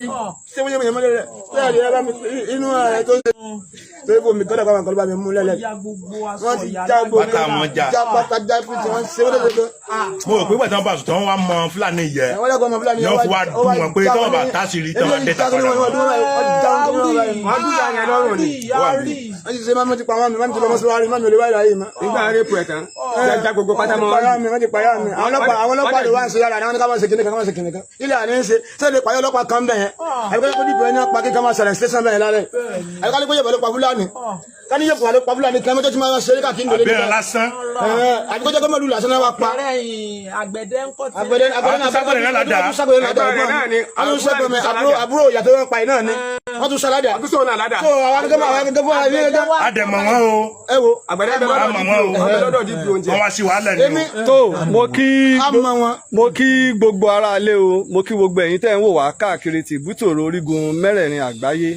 Ṣé wọ́n yẹ mọ̀ yẹn rẹ̀ ṣé àlè ẹ bá mi inú ẹ̀ tó ń ṣe tó ń fò mí kọ́dà pàmò kọ́dà bá mi mú lẹ́lẹ̀. Ya gbogbo aṣọ Wọ́n ti ìyá já gbogbo Pátá wọn já. Já pátá, já fún tí wọ́n ṣe wọ́n lè ṣe. Mo rò pé gbàtàn bá sùn tán wá mọ Fúlàní yẹ Wọ́n lẹ́kọ̀ọ́ ọmọ Fúlàní. Ni wọ́n fi wá dùn wọn pé tọ́wọ́n bá táṣìírí tán wá dẹ́ta padà. Wọ́n Wọ́n dún ìyá yẹn lọ́rùn ni. ti ṣe máa ti pa wọn mi, máa ti lọ mọ́sálásí, máa mi ò lè wáyé láyé mọ́. Nígbà rẹ́pù ẹ̀ tán, já gbogbo pátá mọ́. Wọ́n ti payá mi, wọ́n ti payá mi. Àwọn ọlọ́pàá ló wá ń ṣe yàrá, àwọn ní ká máa ṣe kìnìkan, ká máa ṣe kìnìkan. Ilé àní ń ṣe, ṣé lè payá ọlọ́pàá kan bẹ̀ yẹn? Àbíkọ́ kó dìbò ẹni pa kíkà máa ṣẹlẹ̀ station bẹ̀ yẹn lálẹ́. Àbíkọ́ kó yẹ̀bọ̀ ló pa Fúlàní. Ká ní yẹ̀bọ̀ ló pa Fúlàní kan mọ́tò tí máa ṣe é káàkiri ndòlé. Àbẹ̀rẹ̀ lásán. Àbíkọ́ jẹ́ kó mọ̀lú lásán náà wá pa. Àgbẹ̀rẹ̀ àgbẹ̀dẹ ń kọ́ tí. Àgbẹ̀dẹ àgbẹ̀dẹ. Àwọn tó ságbẹ̀dẹ náà ládàá. Wọ́n tún ságbẹ̀dẹ náà Ẹ̀gbọ́n rẹ̀ náà ni. Àwọn tún ságbẹ̀dẹ, àbúrò ìyá tó ń pa iná ni. Wọ́n tún sáládà. Wọ́n tún sọ̀rọ̀ náà ládàá. So àwọn akẹ́kọ̀ọ́, àwọn akẹ́kọ̀ọ́ fún àwọn akẹ́kọ̀ọ́. Àdẹ̀mọ̀ wọn o. Ẹ wo. Àgbẹ̀dẹ bẹ lọ́dọ̀ Àmọ̀ wọn o. DPO, ọbẹ̀ lọ́dọ̀ DPO oúnjẹ. Wọ́n wá sí wàhálà ni Èmi o. Tó mo kí àmọ́ wọn. Mo kí gbogbo ará ilé o, mo kí gbogbo ẹ̀yin tẹ́ ń wò wá káàkiri tìbútòrò orígun mẹ́rẹ̀ẹ̀rin àgbáyé.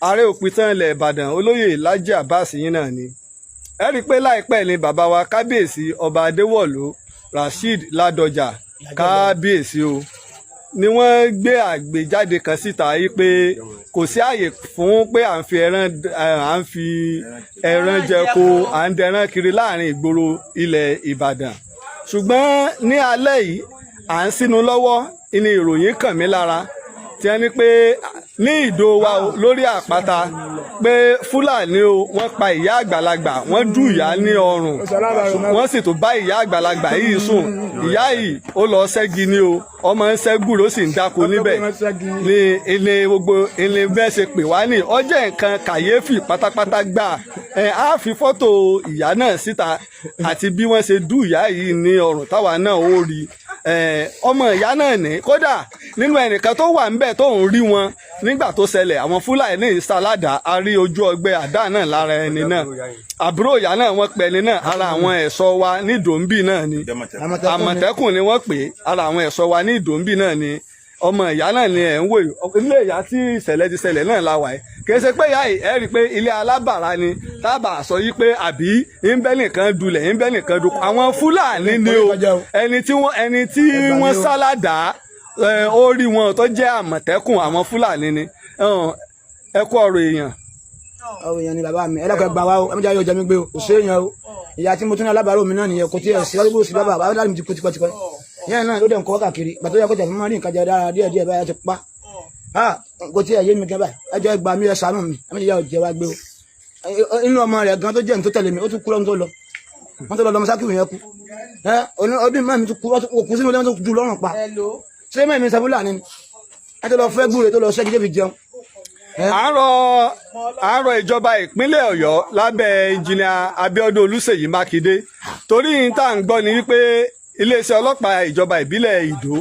Ààrẹ òpìtàn ilẹ̀ Ìbàdàn, olóyè Lájí Abbas yín náà ni. Ẹ rí i pé láìpẹ́ ni bàbá wa kábíyèsí, ọba Adéwọ̀lú Rasheed Ládọjà, kábíyèsí o, ni wọ́n gbé àgbéjáde kan síta yìí pé kò sí àyè fún pé à ń fi ẹran jẹko, à ń dẹran kiri láàrin ìgboro ilẹ̀ Ìbàdàn. Ṣùgbọ́n ní alẹ́ yìí, à ń sínú lọ́wọ́ ní ìròyìn kàn mí lára tí wọ́n ní pé ní Ìdó wa o, lórí àpáta, pé Fúlàní o, wọ́n pa ìyá àgbàlagbà, wọ́n dù ìyá ní ọrùn, wọ́n sì tún bá ìyá àgbàlagbà yìí sùn. Ìyá yìí ó lọ ṣẹ́gi ní o, ọmọ ń ṣẹ́gùn ló sì ń dáko níbẹ̀ ní ilé. Gbogbo ilé bẹ́ẹ̀ ṣe pè wá ní ọjọ́ nǹkan kàyéfì pátápátá gbà. Ẹ á fi fọ́tò ìyá náà síta àti bí wọ́n ṣe dú ìyá yìí ní ọrùn, táwa náà ó rí ọmọ ìyá náà ní. Kódà nínú ẹnìkan tó wà ńbẹ̀ tó ń rí wọn nígbà tó ṣẹlẹ̀, àwọn Fúlàní ìsàládà, a rí ojú ọgbẹ́ àdá náà lára ẹni náà. Àbúrò ìyá náà wọ́n pè ẹni náà, ara àwọn ẹ̀ṣọ́ wa ní Dòńbì náà ni. Àmọ̀tẹ́kùn ni wọ́n pè é. Ara àwọn ẹ̀ṣọ́ wa ní Ìdòǹbì náà ni. Ọmọ ìyá náà ni ẹ̀ ń wò yìí. Ilé ìyá tí ìṣẹ̀lẹ̀ ti ṣẹlẹ̀ náà la wà yìí. Kì í ṣe pé ìyá yìí, ẹ rí i pé ilé alábàárà ni tábà sọ yìí pé àbí ńbẹ́ nìkan dulẹ̀, ńbẹ́ nìkan dukọ̀. Àwọn Fúlàní ni o. Ẹni tí wọ́n sálàdá ó rí wọn tó jẹ́ àmọ̀tẹ́kùn, àwọn Fúlàní ni. Ẹ kú ọ̀rọ̀ èèyàn. Ọ̀rọ̀ èèyàn ni bàbá mi. Ẹ lọ́kọ̀ gbà wá o, ẹ mẹ́ta yóò jẹ mí gbé o. Kò sí èèyàn o. Ìyá tí mo tún ní alábàárò mi náà nìyẹn, kò tí ẹ̀ sí ọdún sí. Bàbá bàbá mi ti kú tipẹ́tipẹ́. Yẹn náà ló dẹ̀ ń kọ́ káàkiri gbàtọ́ yẹ kó tẹ̀ fún mọ́ ní nǹkan jẹ dára díẹ̀ díẹ̀ báyà ti pa. Kò tí ẹ̀ yé mi gan báyìí. Ẹ jẹ́ gbà mí, ẹ ṣàánú mi, ẹ mẹ́ta yóò jẹ wá gbé o. Inú ọmọ rẹ̀ gan tó jẹ́ ní tó tẹ̀lé mi, ó tún kú lọ́dún tó lọ. Wọ́n tó lọ lọmọ sákìwì yẹn kú. Ọdún mẹ́rin mi tún kú, ó kú sínú ilé, wọn tó ju lọ́rùn pa. Ṣé mẹ́rin mi sọ Fúlàní ni ẹ tó lọ fẹ́ gbúre tó lọ ṣẹ́gi tó fi jẹun? À ń rọ ìjọba ìpínlẹ̀ Ọ̀yọ́ lábẹ́ ẹnjìnìà Abíọ́dún Olúṣèyí Mákindé, torí n tá à ń gbọ́ ni wípé iléeṣẹ́ ọlọ́pàá ìjọba ìbílẹ̀ Ìdó,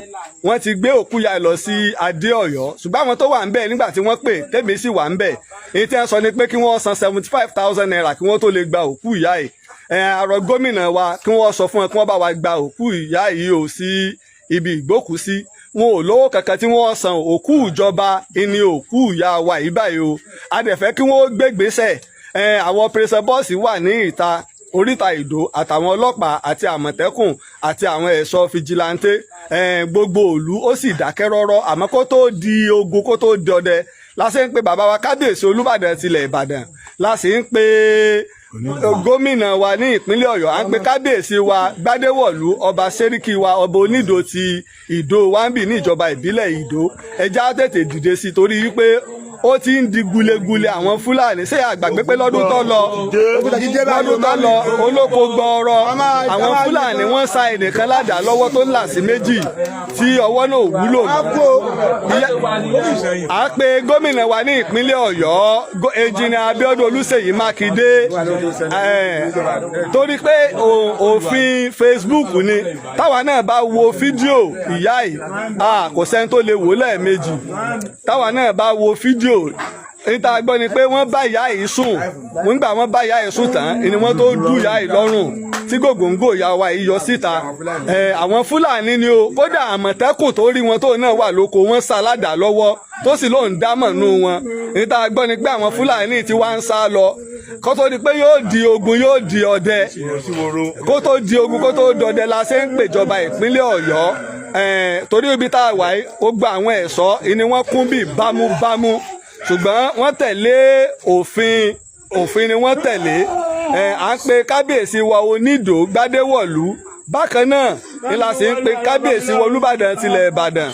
wọ́n ti gbé òkú ya lọ sí Adé Ọ̀yọ́. Ṣùgbọ́n àwọn tó wà ń bẹ̀ nígbà tí wọ́n pè tèmi sì wà ń bẹ̀, èyí tí wọ́n sọ ni pé kí wọ́n san ₦75,000 kí wọ́n tó lè gba òkú ìyá yìí. Ẹ̀ àrọ̀ gómìnà wa kí wọ́n sọ fún wọn kí wọ́n bá wa gba òkú ìyá yìí o sí ibi ìgbókùúsí. Wọn ò lówó kankan tí wọ́n san. Òkú ìjọba ìní òkú ìyá wa yìí báyìí o. A dẹ̀ fẹ́ kí wọ́n gbégbèsè. Àwọn operation bọ́ọ̀sì wà ní ìta oríta Ìdó, àtàwọn ọlọ́pàá àti àmọ̀tẹ́kùn àti àwọn ẹ̀ṣọ́ vigilante. Gbogbo ìlú ó sì dákẹ́ rọ́rọ́. Àmọ́ kó tó di ogun, kó tó di ọdẹ, la ṣe ń pe bàbá wa kábíyèsí Olúbàdàn tilẹ̀ Ìbàdàn, la sì ń pe gómìnà wa ní ìpínlẹ̀ Ọ̀yọ́, à ń pe kábíyèsí wa Gbádéwọ̀lú, ọba sẹ́ríkì wa, ọba Onídò ti Ìdó wáńbì ní ìjọba ìbílẹ̀ Ìdó. Ẹja tètè dìde sí i torí wípé ó ti ń di gulegule àwọn Fúlàní. Ṣé àgbàgbé pé lọ́dún tó lọ, olóko gbọọrọ, àwọn Fúlàní wọ́n sa ẹnìkan ládàá lọ́wọ́ tó ń là sí méjì tí ọwọ́ náà ò wúlò mọ́. À ń pe gómìnà wa ní ìpínlẹ̀ Ọ̀yọ́, ẹnjìnìà Abíọ́dún Olúṣèyí Mákindé, torí pé òfin Facebook ni. Táwa náà bá wo fídíò ìyá yìí, kò sẹ́ni tó lè wò lẹ́ẹ̀mejì. Táwa náà bá wo fídíò, níta gbọ́ ni pé wọ́n bá ìyá yìí sùn. Nígbà wọ́n bá ìyá yìí sùn tán ni wọ́n tó dú ìyá yìí lọ́rùn tí gògóńgò ìyá wa yìí yọ síta. Àwọn Fúlàní ni o. Kódà àmọ̀tẹ́kùn tó rí wọn tó náà wà lóko, wọ́n sá ládàá lọ́wọ́ tó sì lóun dámọ̀ nù wọn. Níta gbọ́ ni pé àwọn Fúlàní ti wá ń sá lọ. Kó tó di pé yóò di ogun, yóò di ọdẹ, kó tó di ogun, kó tó dọdẹ, la ṣe ń pèjọba ìpínlẹ̀ Ọ̀yọ́. Torí ibi tá a wà yìí, gbogbo àwọn ẹ̀ṣọ́ ni wọ́n kún bí bámúbámú, ṣùgbọ́n wọ́n tẹ̀lé òfin, òfin ni wọ́n tẹ̀lé. À ń pe kábíyèsí wa Onídòó Gbádéwọ̀lú. Bákan náà ni la sì ń pe kábíyèsí wa Olúbàdàn tilẹ̀ Ìbàdàn.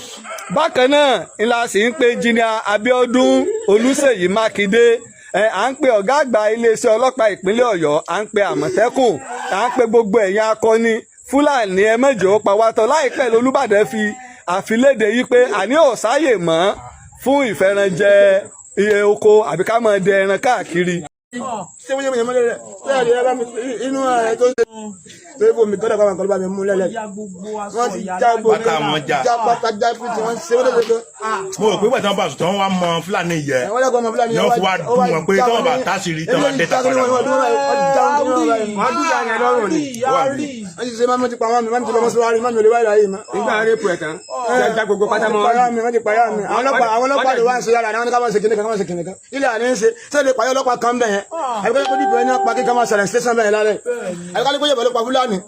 Bákan náà ni la sì ń pe Engineer Abíọ́dún Olúṣèyí Mákindé. À ń pe ọ̀gá àgbà iléeṣẹ́ ọlọ́pàá ìpínlẹ̀ Ọ̀yọ́, à ń pe Àmọ̀tẹ́kùn, à ń pe gbogbo ẹ̀yin akọni. Fúlàní, ẹ mẹ́jọ pa wá tán. Láìpẹ́ lolúbàdàn fi àfilédè yìí pé àní ò sáyè mọ́ fún ìfẹ́ranjẹ iye oko àbí ká máa dẹ ẹran káàkiri. Ṣé wọ́n yẹ mọ́lẹ̀ rẹ̀ lẹ́yìn rẹ̀ bá mi inú ẹ̀ tó ń ṣe tó ń bomi kọ́dà kọ́dà kọ́dà bá mi mú lẹ́lẹ̀. Ya gbogbo aṣọ Wọ́n ti ìyá já gbogbo Pátá wọn já. Já pátá, já fi wọ́n ṣe wọ́n lè ṣe. Mo rò pé gbàtà wọn bá sùn tán, wọn wá mọ Fúlàní yẹ Wọ́n lẹ́kọ̀ọ́ ọmọ Fúlàní. Ni wọ́n fi wá dùn wọn pé tọ́wọ́n bá tásìrì tán, wọ́n dẹ́ta padà. Wọ́n dùn yẹn lọ́rùn ni. Wọ́n ti ṣe máa ti pa wọ́n mi, máa ti lọ mọ́ṣáláṣí, máa mi ò lè wáyé láyé mọ́. Nígbà rape ẹ̀ tán, já gbogbo pátá mọ́. Wọ́n ti payá mi, wọ́n ti payá mi. Àwọn ọlọ́pàá, àwọn ọlọ́pàá ló wá ń ṣe yàrá, àwọn ní ká máa ṣe kìnìkan, ká máa ṣe kìnìkan. Ilé àní ń ṣe, ṣé lè payá ọlọ́pàá kan bẹ̀ yẹn? Àbíkọ́ kó dìbò ẹni pa kíkà máa ṣẹlẹ̀ station bẹ̀ yẹn lálẹ́. Àbíkọ́ kó yẹ̀bọ̀ ló pa Fúlàní.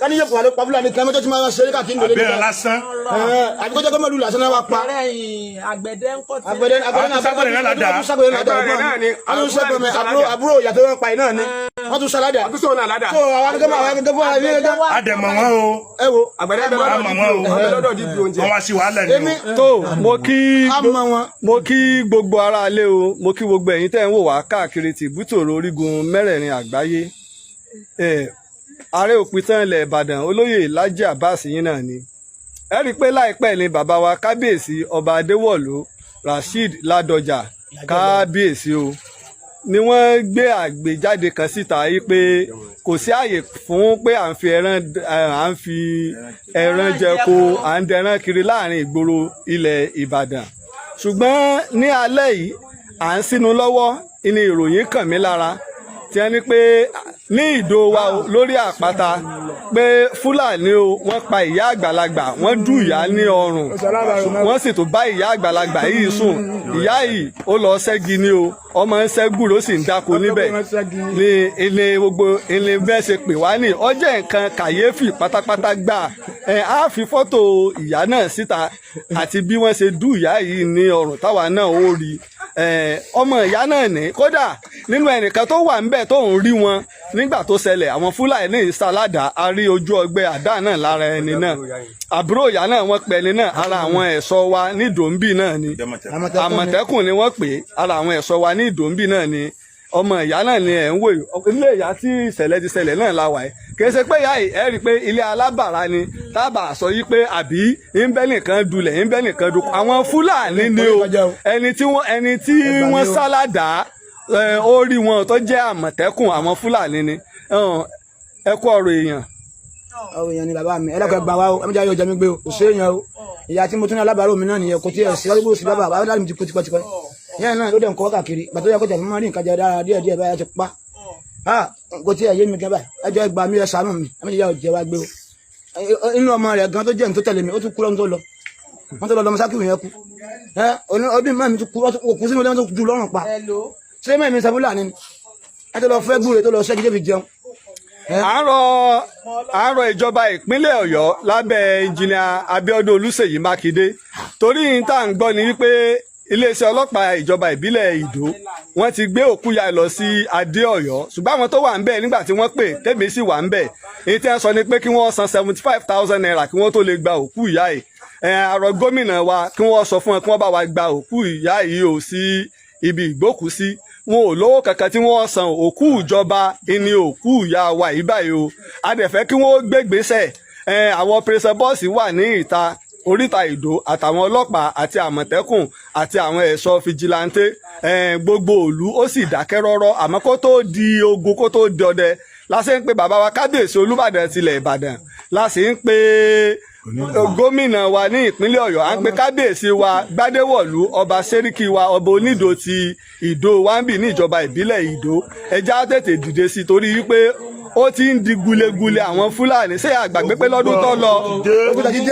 Ká ní yẹ̀bọ̀ ló pa Fúlàní kan mọ́tò tí máa ṣe káàkiri nílé. Àbẹ̀rẹ̀ lásán. Àbíkọ́ jẹ́ kó mọ̀lú lásán náà wá pa. Àgbẹ̀rẹ̀ àgbẹ̀dẹ ńkọ́ tí Àgbẹ̀dẹ, àgbẹ̀dẹ. Àwọn tó ságbẹ̀dẹ̀ náà ládàá. Àwọn tó ságbẹ̀dẹ̀ náà Ẹgbẹ́ rẹ̀ náà ni. Àwọn tó ságbẹ̀dẹ̀, àbúrò, àbúrò ìyá tó ń pa iná ni. Wọ́n tún sáládà. Wọ́n tún sóun náà ládàá. So àwọn akẹ́kọ̀ọ́, àwọn akẹ́kọ̀ọ́ fún àwọn akẹ́kọ̀ọ́. Àdẹ̀mọ̀ wọn o. Ẹ wo. Àgbẹ̀dẹ bẹ lọ́dọ̀ Àmọ̀ wọn o. DPO, bẹ lọ́dọ̀ DPO oúnjẹ. Wọn wá sí wàhálà ni Èmi o. Tó mo kí àmọ́ wọn. Mo kí gbogbo ará ilé o, mo kí gbogbo ẹ̀yin tẹ́ ń wò wá káàkiri tìbútòrò orígun mẹ́rẹ̀ẹ̀rin àgbáyé. Ààrẹ òpìtàn ilẹ̀ Ìbàdàn, olóyè Lájí Abbas yín náà ni. Ẹ rí i pé láìpẹ́ ni bàbá wa kábíyèsí ọba Adéwọ̀lú Rasheed Ládọjà, kábíyèsí o, ni wọ́n gbé àgbéjáde kan síta yìí pé kò sí àyè fún pé à ń fi ẹran jẹko, à ń dẹran kiri láàrin ìgboro ilẹ̀ Ìbàdàn. Ṣùgbọ́n ní alẹ́ yìí, à ń sínú lọ́wọ́ ní ìròyìn kàn mí lára tí wọ́n ní pé ní Ìdó wa o, lórí àpáta, pé Fúlàní o, wọ́n pa ìyá àgbàlagbà, wọ́n dù ìyá ní ọrùn, wọ́n sì tún bá ìyá àgbàlagbà yìí sùn. Ìyá yìí ó lọ ṣẹ́gi ní o, ọmọ ń ṣẹ́gùn ló sì ń dáko níbẹ̀ ní ilé. Gbogbo ilé bẹ́ẹ̀ ṣe pè wá ní ó jẹ́ nǹkan kàyéfì pátápátá gbà. Ẹ á fi fọ́tò ìyá náà síta àti bí wọ́n ṣe dú ìyá yìí ní ọrùn, táwa náà ó rí. Ọmọ ìyá náà ní kódà nínú ẹnìkan tó wà ńbẹ̀ tó ń rí wọn nígbà tó ṣẹlẹ̀, àwọn Fúlàní ìsàládà, a rí ojú ọgbẹ́ àdá náà lára ẹni náà. Àbúrò ìyá náà wọ́n pè ẹni náà, ara àwọn ẹ̀ṣọ́ wa ní Dòńbì náà ni. Àmọ̀tẹ́kùn ni wọ́n pè é. Ara àwọn ẹ̀ṣọ́ wa ní Ìdòǹbì náà ni. Ọmọ ìyá náà ni ẹ̀ ń wò yìí. Ilé ìyá tí ìṣẹ̀lẹ̀ ti ṣẹlẹ̀ náà la wà yìí. Kì í ṣe pé ìyá yìí, ẹ rí i pé ilé alábàárà ni tábà sọ yìí pé àbí ńbẹ́ nìkan dulẹ̀, ńbẹ́ nìkan dukọ̀. Àwọn Fúlàní ni o. Ẹni tí wọ́n sálàdá, ó rí wọn tó jẹ́ Àmọ̀tẹ́kùn, àwọn Fúlàní ni. Ẹ kú ọ̀rọ̀ èèyàn. Àwọn èèyàn ni bàbá mi. Ẹ dákun, ẹ gbà wá o, ẹ má jẹ́ ayé ọjà mi gbé o. Kò sí èèyàn o. Ìyá tí mo tún ní alábàárò mi náà nìyẹn, kò tí ẹ̀ sí ọdún sí bàbá bàbá mi ti kú tipẹ́tipẹ́. Yẹn náà ló dẹ̀ ń kọ́ káàkiri. Gbàtọ́ yẹ kó tẹ̀ fún mọ́ rí nǹkan jẹ dára díẹ̀ díẹ̀ báyà ti pa. Kò tí ẹ̀ yé mi gan báyìí. Ẹ jọ̀ọ́, ẹ gbà mí, ẹ ṣàánú mi, ẹ má jẹ́ ọjẹ́ wa gbé o. Inú ọmọ rẹ̀ gan tó jẹ́ ní tó tẹ̀lé mi, ó tún kú lọ́dún tó lọ, wọ́n tó lọ lọmọ sákìwì yẹn kú. Ọdún mọ́ mi tún kú, ó kú sínú ilé, wọn tó ju lọ́rùn pa. Hello. Ṣé mẹ́rin mi sọ Fúlàní ni ẹ tó lọ fẹ́ gbúre tó lọ ṣẹ́gi débi jẹun. À ń rọ ìjọba ìpínlẹ̀ Ọ̀yọ́ lábẹ́ Engineer Abíọ́dún Olúṣèyí Mákindé, torí n tá à ń gbọ́ ni wípé iléeṣẹ́ ọlọ́pàá ìjọba ìbílẹ̀ Ìdó, wọ́n ti gbé òkú ya lọ sí Adé Ọ̀yọ́, ṣùgbọ́n àwọn tó wà ń bẹ̀ nígbà tí wọ́n pè tèmi sì wà ń bẹ̀, èyí tí wọ́n sọ ni pé kí wọ́n san ₦75,000 kí wọ́n tó lè gba òkú ìyá yìí. Ẹ àrọ gómìnà wa kí wọ́n sọ fún wọn kí wọ́n bá wa gba òkú ìyá yìí o sí ibi ìgbókùúsí. Wọn ò lówó kankan tí wọ́n san. Òkú ìjọba ìní òkú ìyá wa yìí báyìí o. A dẹ̀ fẹ́ kí wọ́n gbégbèsè. Àwọn operation bọ́ọ̀sì wà ní ìta oríta Ìdó, àtàwọn ọlọ́pàá àti Àmọ̀tẹ́kùn àti àwọn ẹ̀ṣọ́ vigilante. Gbogbo ìlú ó sì dákẹ́ rọ́rọ́, àmọ́ kó tó di ogun, kó tó di ọdẹ, la ṣe ń pe bàbá wa kábíyèsí Olúbàdàn tilẹ̀ Ìbàdàn, la sì ń pe gómìnà wa ní ìpínlẹ̀ Ọ̀yọ́, à ń pe kábíyèsí wa Gbádéwọ̀lú, ọba sẹ́ríkì wa, ọba Onídò ti Ìdó wambi ní ìjọba ìbílẹ̀ Ìdó. Ẹja tètè dìde sí i torí wípé Ó ti ń di gulegule àwọn Fúlàní. Ṣé àgbàgbé pé lọ́dún tó lọ,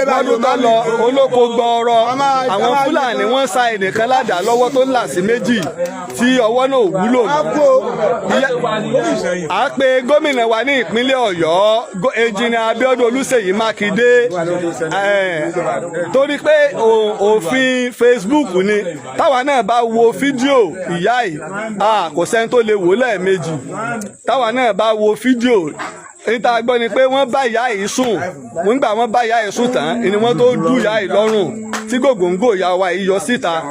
lọ́dún tó lọ, olóko gbọọrọ àwọn Fúlàní, wọ́n sa ẹnìkan ládàá lọ́wọ́ tó ń là sí méjì, tí ọwọ́ náà ò wúlò mọ́. À ń pe gómìnà wa ní ìpínlẹ̀ Ọ̀yọ́, Engineer Abíọ́dún Olúṣèyí Mákindé, torí pé òfin Facebook ni. Táwa náà bá wo fídíò ìyá yìí, ah, kò sẹ́ni tó lè wò lẹ́ẹ̀mejì. Táwa náà bá wo fídíò níta, gbọ́ ni pé wọ́n bá ìyá yìí sùn. Nígbà wọ́n bá ìyá yìí sùn tán ni wọ́n tó dú ìyá yìí lọ́rùn tí gògóńgò ìyá wa yìí yọ síta.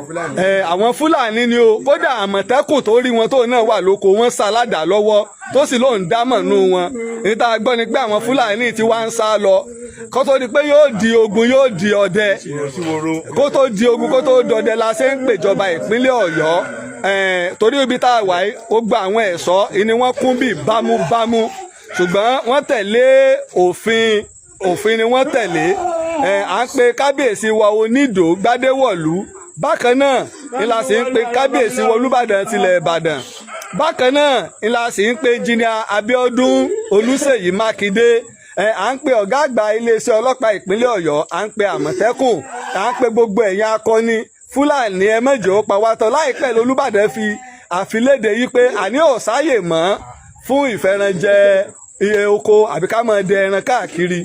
Àwọn Fúlàní ni o. Kódà Àmọ̀tẹ́kùn tó rí wọn tó náà wà lóko, wọ́n sá ládàá lọ́wọ́, tó sì lóun dámọ̀ nù wọn. Níta gbọ́ ni pé àwọn Fúlàní ti wá ń sá lọ, kó tó di pé yóò di ogun, yóò di ọdẹ. Kó tó di ogun, kó tó dọdẹ, la ṣe ń pèjọba ìpínlẹ̀ Ọ̀yọ́, torí ibi tá a wà yìí, ó gba àwọn ẹ̀ṣọ́ ni wọ́n kún bí bámúbámú, ṣùgbọ́n wọ́n tẹ̀lé òfin. Òfin ni wọ́n tẹ̀lé. À ń pe kábíyèsí wa Onídò Gbádéwọ̀lú. Bákan náà ni la sì ń pe kábíyèsí wa Olúbàdàn tilẹ̀ Ìbàdàn. Bákan náà ni la sì ń pe Engineer Abíọ́dún Olúṣèyí Mákindé. À ń pe ọ̀gá àgbà iléeṣẹ́ ọlọ́pàá ìpínlẹ̀ Ọ̀yọ́, à ń pe Àmọ̀tẹ́kùn, à ń pe gbogbo ẹ̀yin akọni. Fúlàní, ẹ mẹ́jọ pa wá tán. Láìpẹ́ lolúbàdàn fi àfilédè yìí pé àní ò sáyè mọ́ fún ìfẹ́ranjẹ iye oko àbí ká máa dẹ ẹran káàkiri.